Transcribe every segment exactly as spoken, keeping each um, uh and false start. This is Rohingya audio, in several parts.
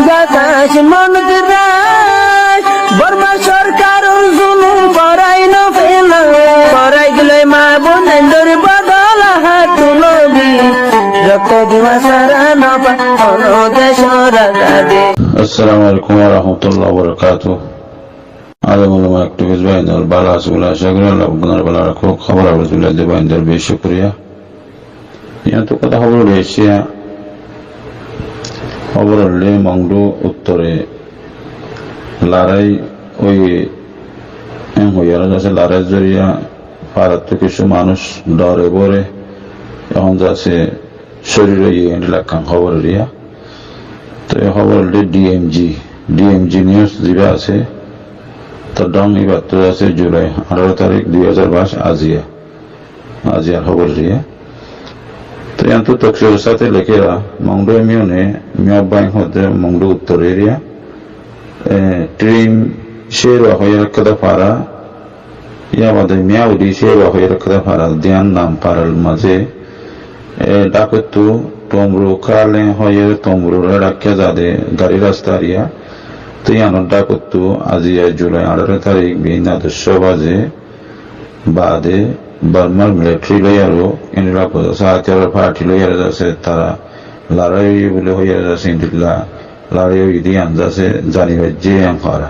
Batac mon girai, Borma sorkaror zulum borai no fela. Borai dile ma bonaindor bodola hatulobi. Rokto diwa sara no pa, ono decor azadi. Assalamu alaikum wa rahmatullahi wa barakatuh. Alim ulama activist báindor bála asó buli acá gorí, Allah beggúnore bála rakók. Hóbor abas buli de báindor beci cúkuriya. Yíantu hotá hóbor loiya, hóbor óilde Mongdu uttore larái óiye, en hoiyaré zasé larái zoriya farattu kissú manúic dore bore ehón zasé córi roiye, endilla ekkán hóbor eriya. Toi hóbor óilde D M G, D M G news ziba asé, to dong ibattu zasé Julai añçáro tarik dui házar bais aziya. Aziyar hóbor diye. Toi yíantu tofsilor sáte lekéra, Mongdu emiyone, Miyabbain hoóde Mongdu uttor eriya, e, Trim Sherwa hoiyóre ekkán fara, yá bade Miyawdi Sherwa hoiyóre ekkán fara, diyan nam farar mazé, e, dhákottu Tomru Kalen hoiyóre Tomrure dhákka zade garí rasta eriya, toi yíanor dhákottu aziya Julai añçáro tarik beinna doccó baze, baade Bormar militari loiyaré endilla bóli, sátiyar parti loiyaré zasé tará larái óiye buli hoiyaré zasé endilla larái óiye de yián zasé zani faijje yián hoór.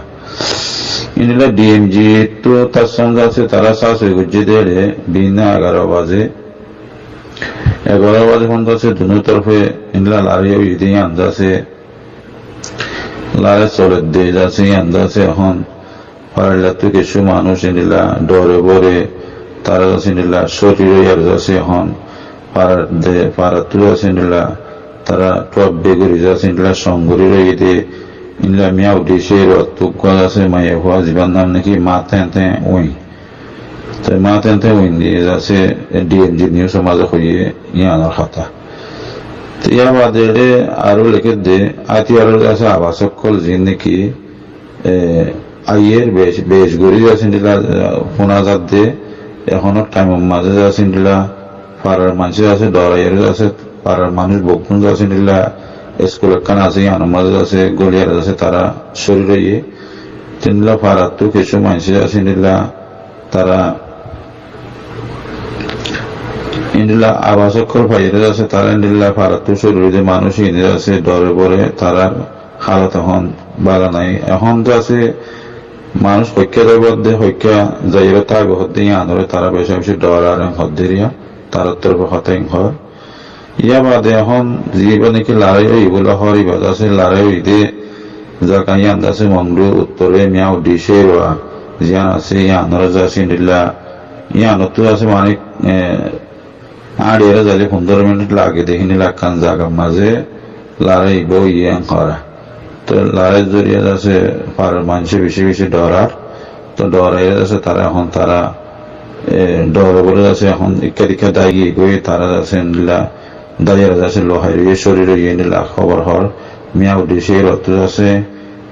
Endilla D M G ttu tassón zasé tará sasoi goijjé dé beinna egaro baze, egaro baze fon zasé dunó torfe endilla larái óiye de yián zasé larái soler de zasé yián zasé ehón Farallattú kissú manúic endilla dore bore, tará zasé endilla sóri roiyaré zasé ehón. Farar de, farattú zasé endilla tará tuabbe gorí zasé endilla song gorí roiyé de, endilla Miyawdi Sherwa ttu uggwá zasé maiyafua zibar nam niki Ma Tente Win. Toi Ma Tente Win diye zasé D M G news or mazé hoiyé yiánor hotá. Toi yar bade aró lekédde, átiyaror zasé abas ókkol ziín niki e, aiyér bec, bec gorí zasé endilla, e, fúna zadde, ehónor thaimor mazé zasé endilla, farar maincé zasé, dhoraiyaré zasé, farar manúic beggún zasé endilla, eskul ekkán asé, yíanor mazé zasé, góliyaré zasé, tará sóri roiyé. Endilla farattú kissú maincé zasé endilla, tará endilla abas ókkol faiyére zasé, tará endilla farattú sóri roiyé de manúic iín zasé, dore bore, tarár halot ehón bála nái. Ehón zasé manúic hoikká zaibo de, hoikká zaiyóre táibo hoódde, yíanoré tará beca beci dhorar en hoódde riya, tarár torfór hotá en hoór. Yá bade ehón ziba niki larái óiye bóli hoór, iba zasé larái óiye de zaga yían zasé Mongdu uttore Miyawdi Sherwa ziyán asé, yíanoré zasé endilla, yíanottú zasé mani, e, Áñçiyaré zaile fundóro minit lage de, híndilla ekkán zagar mazé larái ibá óiye en hoór. Toi larái zoriya zasé farar maincé beci beci dhorar. Toi dhoraiyaré zasé tará ehón tará, e, dhore bore zasé ehón ikká dikká dái giyé goi, tará zasé endilla dáiyaré zasé lohái roiyé, sóri roiyé endilla hóbor hoór. Miyawdi Sherwattú zasé,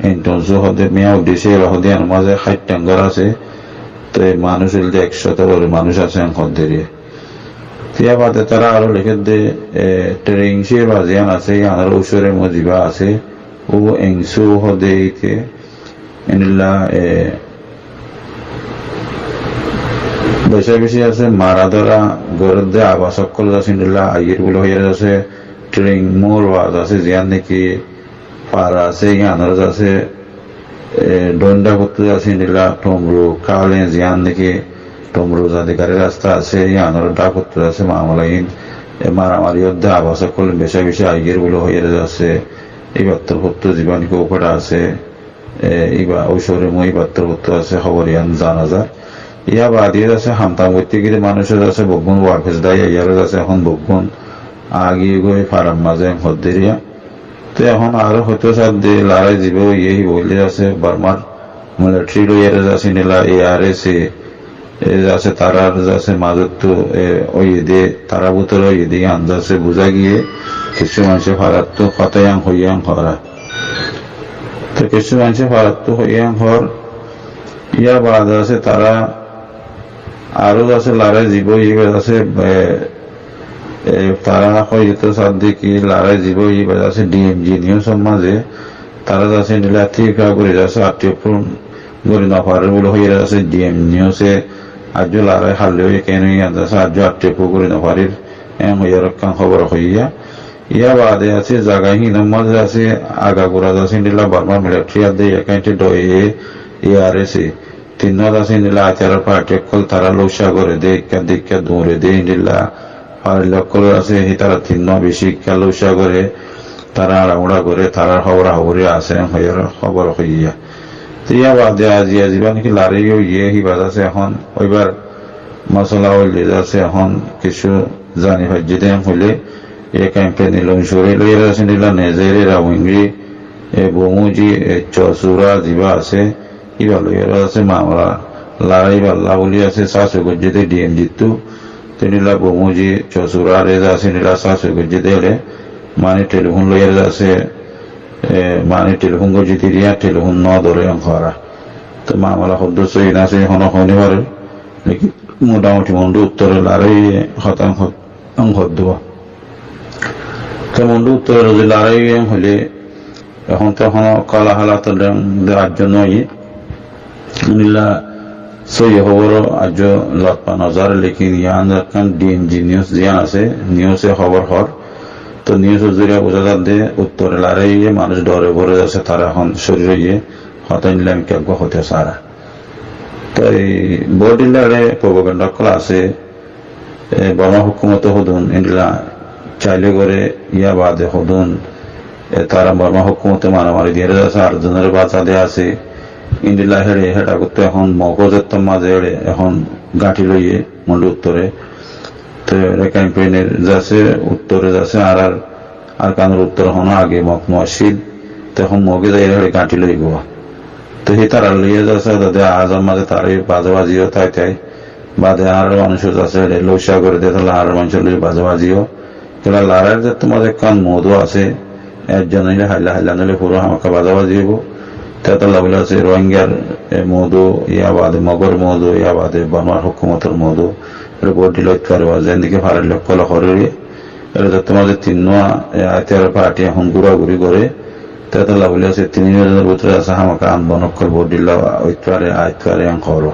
entonsu hoódde, Miyawdi Sherwa hoódde yíanor mazé háit tengor asé. Toi manúic óilde ekcót bore manúic asé en hoódde riya. Yá bade tará aró lekédde, e, Trim Sherwa ziyán asé, yíanor ucóre mozibá asé, ó Engsu hoódde íte, endilla, e, beca beci zasé, mara dóra gorédde abas ókkol zasé, endilla aiyér bóli hoiyére zasé, Trim Morwa zasé, ziyán niki fara asé, yíanor zasé, e, dhoóin dhákottu zasé endilla Tomru Kalen ziyán niki Tomru zade garí rasta asé, yíanor dhákottu zasé mamala iín, e, maramari ódde abas ókkol beca beci aiyér bóli hoiyére zasé, ibar torfóttu ziba niki upada asé, e, iba ucóre mui ibar torfóttu zasé hóbor yián zana zar. Yá bade zasé hamtam goitté giyé de manúic zasé beggún wafes dái aiyére zasé ehón beggún agiyé goi farar mazé en hoódde riya. Te ehón aró hoitó sadde larái ziba óiye híba óilde zasé Bormar militari loiyaré zasé endilla A R S A, e zasé tarár zasé mazottu, e, óiye de, tarár bútore óiye de, yián zasé buzá giyé, kissú maincé farattú hotá yián hoiyé en hoór. Te kissú maincé farattú hoiyé en hoór, yá bade zasé tará Aró zasé larái ziba óiye ibá zasé, e, e, tará hoiyé to sadde ki larái ziba óiye ibá zasé D M G news or mazé, Tará zasé endilla tirka gorí zasé, arti furun gorí nofarir buli hoiyére zasé, D M news e aijjó larái hallé óiye, kene yián zasé aijjó arti furun gorí nofarir, en hoiyére ekkán hóbor hoiyé. Yá baade zasé zaga hínor mazé zasé agagura zasé endilla Borma military adde, yá kainte dhoiye, yá rese. Tinnúa zasé endilla aitiyaror party ókkol tará loucá goré dé, ikká dikká duñre dé endilla. Farilé ókkol zasé hítara tinnúa bicí ikká loucá goré, tará añçaguñça goré, tarár hóbora hóbori asé, en hoiyére hóbor hoiyé. Te yá baade aziya zibá niki larái óiye, híba zasé ehón óibar mosola óilde zasé ehón kessú zani faijjé dé en hoilé, e company Lunsuri loiyére zasé endilla Nezeri, Rawingi, e Bomuji, e Chosura zibá asé, íba loiyóre zasé mamela larái íba lla buli zasé sásu goijjé dé D M dittú. Te endilla Bomuji Chosura re zasé endilla sásu goijjé dé re, mani telifún loiyóre zasé, e, mani telifún goijjé dé riya telifún no dóre en hoóra. Te mamela hoddúr sóiyi no sóiyi hono hoi no fare. Lekin motamuti Mondu uttore larái hotá en hot-, en hoddúa. Te Mondu uttore zodi larái en hoilé, ehón to hono kala hala to de, de aijjó no óiye. Endilla sóiyi hóbor aijjó lotfa no zar, lekin yián ekkán D M G news ziyán asé, news e hóbor hoór. To news or zoriya buzá zar dé uttore larái óiye, manúic dhore bóre zasé, tará ehón córi roiyé, hotá endilla ami keggúa hoité sára. Toi bóut endilla ere propaganda ókkol asé, e, Borma hókumote hodún endilla caile goré, yá baade hodún, e, tará Borma hókumote maramari diyére zasé, ar zonore baza de asé, endilla héçe, héçe gottó ehón Mog zettór mazé héçe ehón gañthi loiyé, Mondu uttore. Te Rakhine State or zasé, uttore zasé, añárar Arkanor uttore hono age Mog no accíl, te ehón Moge zaiyóre héçe gañthi loibo. Te hítarar loiyé zasé, zodi añárar mazé tará bazabazi ó tái tái, baade añárar manúic ó zasé, héçe loucá goré dé, tolla añárar manúic ó loi bazabazi ó. Kiyólla laráir zettór mazé ekkán moudu asé, ekzon óile hailla, hailla óile fura hámaká bazabazi óibo. Te tolla buli asé Rohingyar, e, moudu, yá baade Mogor moudu, yá baade Bormar hókumotor moudu, héçe bóut dhil óit fare, ba zendilla farilé ókkole hoór. Héçe zettór mazé tinnúa, e, aitiyaror party ehón gúraguri goré. Te tolla buli asé tinnúa zonor bútore asé hámaká anbon ókkol bóut dhil óit fare, ait fare en hoór.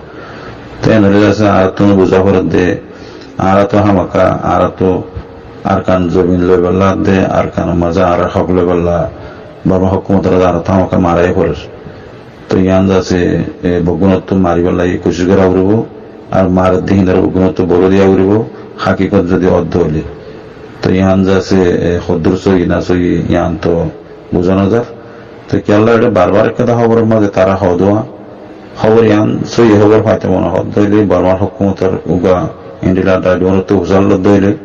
Te en óile asé añárattú buzá foré dé, añárattú hámaká, añárattú Arkan zobin loibálla dé, Arkanor mazé añárar hók loibálla, Borma hókumotor añárattú hámaká mara forer. Toi yián zasé, e, beggúnottú maribálla kucíc gorá foribó, ar marer dé hínoré beggúnottú bolo diya foribó, hákikot zodi ódde óile. Toi yián zasé, e, hoddúr sóiyi no sóiyi, yián to buzá no zar. Toi kiyólla ere barbar ekkán hóboror mazé tará hoó dé, hóbor yián sóiyi hóbor faito mone hoó dé óile, Bormar hókumotor uggúa endilla dháidhuarottú fusár lodde óile,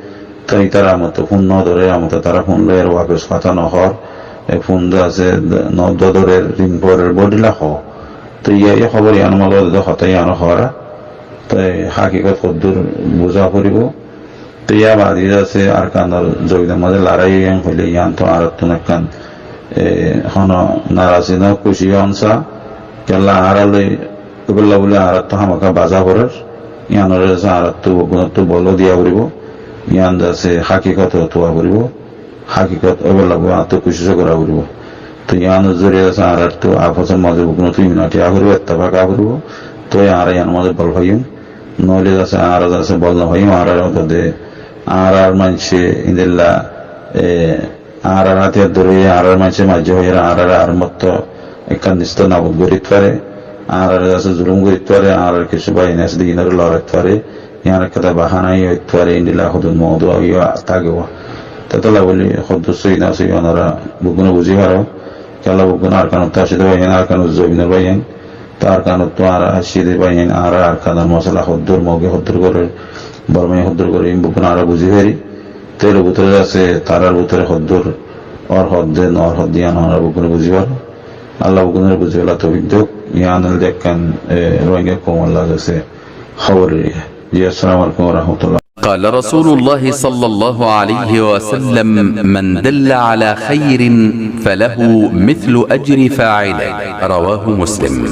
toi ítara amoto fún no dóre, amoto tará fún loi ar wafes hotá no hoór, e fún de asé, no dóre, ring forer, bóut dhil hoó. Toi yá, yá hóbor yián mazé de hotá yián hoóra, toi hákikot hoddúr buzá foribó. Toi yá baade asé Arkanor zobinor mazé larái óiye hoilé yián to añárattú ekkán, e, hono narazi no, kucí ónsa, kiyólla añára loi, óibálla buli añárattú hámaká baza forer, yiánoré asé añárattú beggúnottú bolo diya foribó, yián zasé hákikot tuwa foribó, hákikot óibálla buli añárattú kucíc gorá foribó. Toi yiánor zoriya asé añárattú afosor mazé beggúnottú unity á foribó, ettefak á foribó, toi añára yiánor mazé bol faiyum. Noóile zasé añára zasé bol no faiyum, añárar mazé de, añárar maincé endilla, e, añárar hátiyar dóri, añárar maincé maijjé hoiyére, añárar ar motto ekkán nista nabud gorí fare, añárar zasé zulum gorí fare, añárar kessú bái asé de, inoré lorai fare, yián ekkán bahana ói fare, endilla hodún moudu yó tákibo. Te tolla buli hoddúr sóiyi no sóiyi onora beggúne buzí faro, kiyólla beggún Arkanot asé de bái, Arkanor zobinor bái, Te Arkanottú añára así de bái, añára Arkanor mosola hoddúr, Moge hoddúr gorér, Bormaye hoddúr gorér, iín beggún añára buzí fari. Te ere bútore asé, tarár bútore hoddúr ór hoddé, no ór hoddé, yián añára beggúne buzí faro. Allah beggúnore buzí fela toufik douk. Yián óilde ekkán, e, Rohingya koumolla asé hóbor. Ji, assalamu alaikum wa rahmatullah. قال رسول الله صلى الله عليه وسلم: من دل على خير فله مثل أجر فاعله. رواه مسلم.